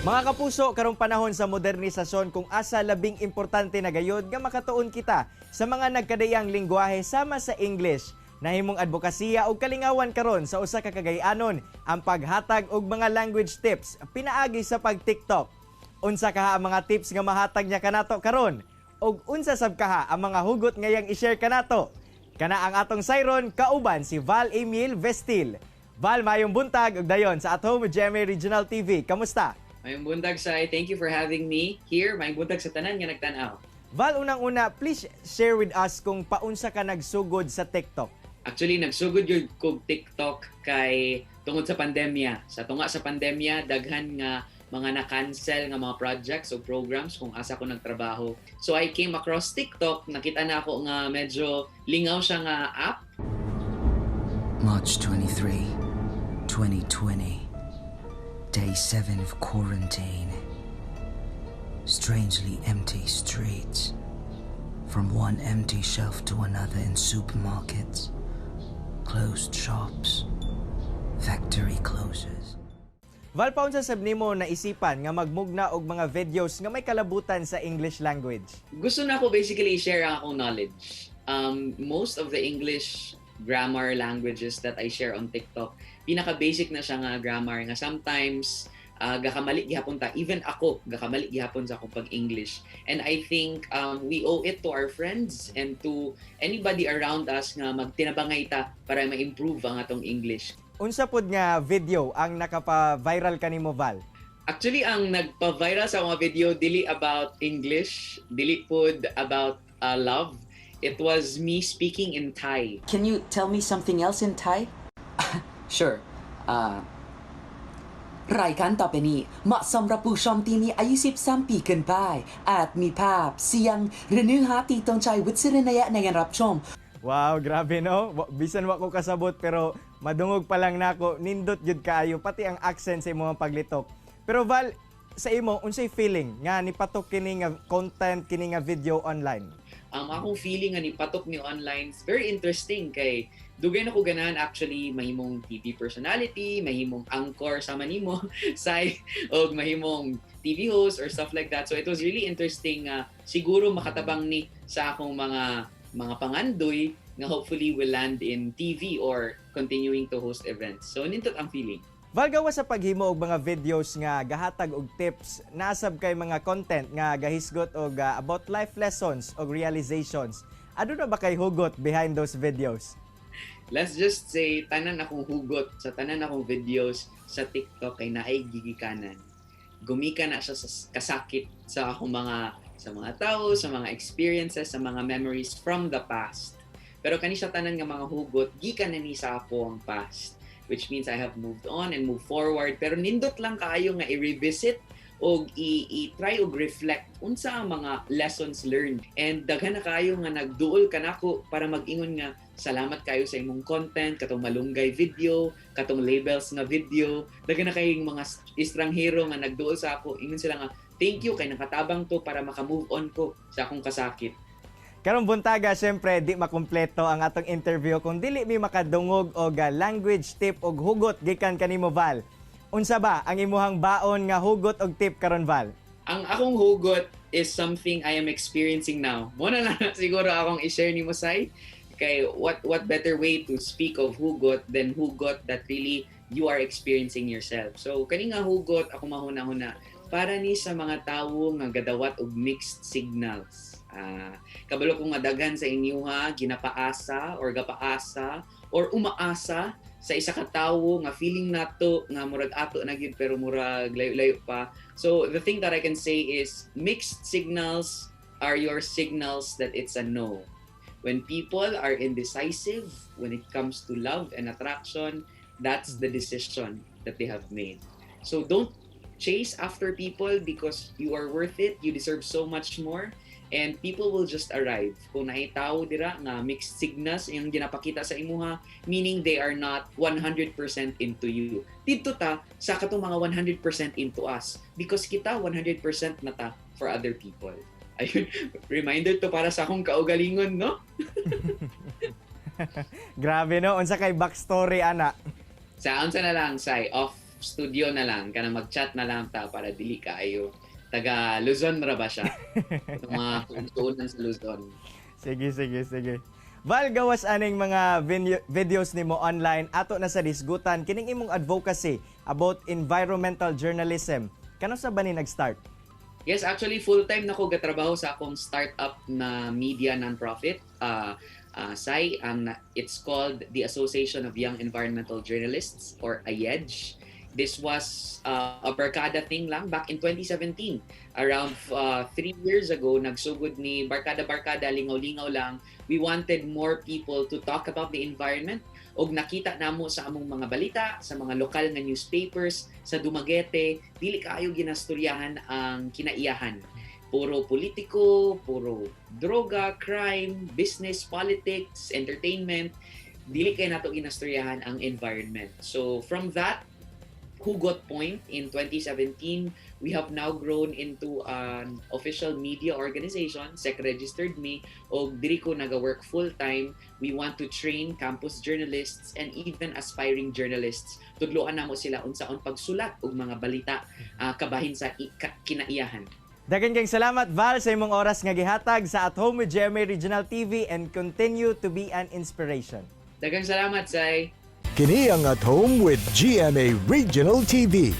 Mga kapuso, karong panahon sa modernisasyon kung asa labing importante na gayod nga makatuon kita sa mga nagkadaiyang lingwahe sama sa English. Nahimong advokasya og kalingawan karon sa usa ka Cagayanon ang paghatag og mga language tips pinaagi sa pag-TikTok. Unsa kaha ang mga tips nga mahatag niya kanato karon? Og unsa sab kaha ang mga hugot nga iyang i-share kanato? Kana ang atong sayron kauban si Val Emil Vestil. Val, mayong buntag ug dayon sa At Home with GMA Regional TV. Kamusta? Mayong buntag, Sai. Thank you for having me here. Mayong buntag sa tanan nga nagtan-aw. Val, unang-una, please share with us kung paunsa ka nagsugod sa TikTok. Actually, nagsugod gyud kog TikTok kay tungod sa pandemya. Sa tunga sa pandemya, daghan nga mga na-cancel nga mga projects o programs kung asa ko nagtrabaho. So I came across TikTok, nakita na ako nga medyo lingaw siya nga app. March 23, 2020. Day 7 of quarantine. Strangely empty streets. From one empty shelf to another in supermarkets. Closed shops. Factory closures. Val, paunsa sab nimo naisipan nga magmugna og mga videos nga may kalabutan sa English language? Gusto na ako basically i-share ang akong knowledge. Most of the English grammar languages that I share on TikTok, pinaka-basic na siya nga grammar nga sometimes gakamali gihapon ta. Even ako, gakamali gihapon sa akong pag-English. And I think we owe it to our friends and to anybody around us nga magtinabangay ta para ma-improve ang atong English. Unsa pod nga video ang nakapa-viral kanimo, Val? Actually, ang nagpa-viral sa mga video, dili about English, dili pod about love. It was me speaking in Thai. Can you tell me something else in Thai? Sure. รายการต่อไปนี้เหมาะสำหรับผู้ชมที่มีอายุ 13 ปีขึ้นไป อาจมีภาพ เสียง หรือเนื้อหาที่ต้องใช้วิจารณญาณในการรับชม Wow, grabe, no? Bisan wa ko kasabot pero madungog pa lang nako, nindot gyud kaayo pati ang accent sa imong paglitok. Pero Val, sa imo unsay feeling nga nipatok kini nga content, kini nga video online? Ang akong feeling nga nipatok ni online is very interesting kay dugay na ko ganahan actually mahimong TV personality, mahimong anchor sama nimo, Sai, og mahimong TV host or stuff like that. So it was really interesting nga siguro makatabang ni sa akong mga pangandoy nga hopefully will land in TV or continuing to host events. So nindot ang feeling. Val, gawas sa paghimo og mga videos nga gahatag og tips, naa sab kay mga content nga gahisgot og about life lessons og realizations. Aduna ba kay hugot behind those videos? Let's just say tanan akong hugot sa tanan akong videos sa TikTok kay naay gigikanan. Gumikan na siya sa kasakit sa akong mga sa mga tao, sa mga experiences, sa mga memories from the past. Pero kani siya tanan nga mga hugot gikan na ni sa akong past, which means I have moved on and moved forward, pero nindot lang kaayo nga i-revisit og i-try og reflect unsa ang mga lessons learned, and daghan na kaayo nga nagduol kanako para mag-ingon nga salamat kayo sa imong content, katong malunggay video, katong labels nga video. Daghan na kayong mga estranghero nga nagduol sa ako, ingon sila nga thank you kay nakatabang to para maka-move on ko sa akong kasakit. Karong buntaga, syempre, di makumpleto ang atong interview kung dili mi makadungog og language tip og hugot gikan kanimo, Val. Unsa ba ang imuhang baon nga hugot og tip karon, Val? Ang akong hugot is something I am experiencing now. Mao na lang siguro akong i-share nimo, Sai. Kay what better way to speak of hugot than hugot that really you are experiencing yourself? So kani nga hugot ako mahuna-huna para ni sa mga tawo nga gadawat og mixed signals. Ah, kabalo ko nga daghan sa inyo ha ginapaasa or gapaasa or umaasa sa isa ka tawo nga feeling nato nga murag ato na gyud pero murag layo-layo pa. So the thing that I can say is mixed signals are your signals that it's a no. When people are indecisive when it comes to love and attraction, that's the decision that they have made. So don't chase after people because you are worth it. You deserve so much more. And people will just arrive. Kung naay tao dira nga mixed signals yung ginapakita sa imuha, meaning they are not 100% into you. Didto ta sa katong mga 100% into us because kita 100% na ta for other people. Ayun, reminder to para sa akong kaugalingon, no? Grabe no, unsa kay backstory ana? Sa unsa na lang, Sai, off studio na lang, kanang mag-chat na lang ta para dili kaayo. Taga Luzon ra ba siya? Itong mga kaigsuonan sa Luzon. Sige. Val, gawas aning mga videos nimo online, ato na sa disgutan kining imong advocacy about environmental journalism. Kanus-a ba ni nag-start? Yes, actually full-time na ko gatrabaho sa akong startup na media nonprofit. Sai, it's called the Association of Young Environmental Journalists or AYEJ. This was a barkada thing lang back in 2017. Around 3 years ago, nagsugod ni barkada-barkada, lingaw-lingaw lang. We wanted more people to talk about the environment og nakita namo sa among mga balita, sa mga lokal nga newspapers, sa Dumaguete, dili kaayo ginastoryahan ang kinaiyahan. Puro politiko, puro droga, crime, business, politics, entertainment. Dili kay nato ginastoryahan ang environment. So from that hugot point in 2017, we have now grown into an official media organization, SEC registered mi, og diri ko naga-work full-time. We want to train campus journalists and even aspiring journalists. Tudloan namo sila unsaon pagsulat og mga balita kabahin sa kinaiyahan. Daghan kayong salamat, Val, sa imong oras nga gihatag sa At Home with GMA Regional TV and continue to be an inspiration. Daghang salamat, Sai. Kini ang At Home with GMA Regional TV.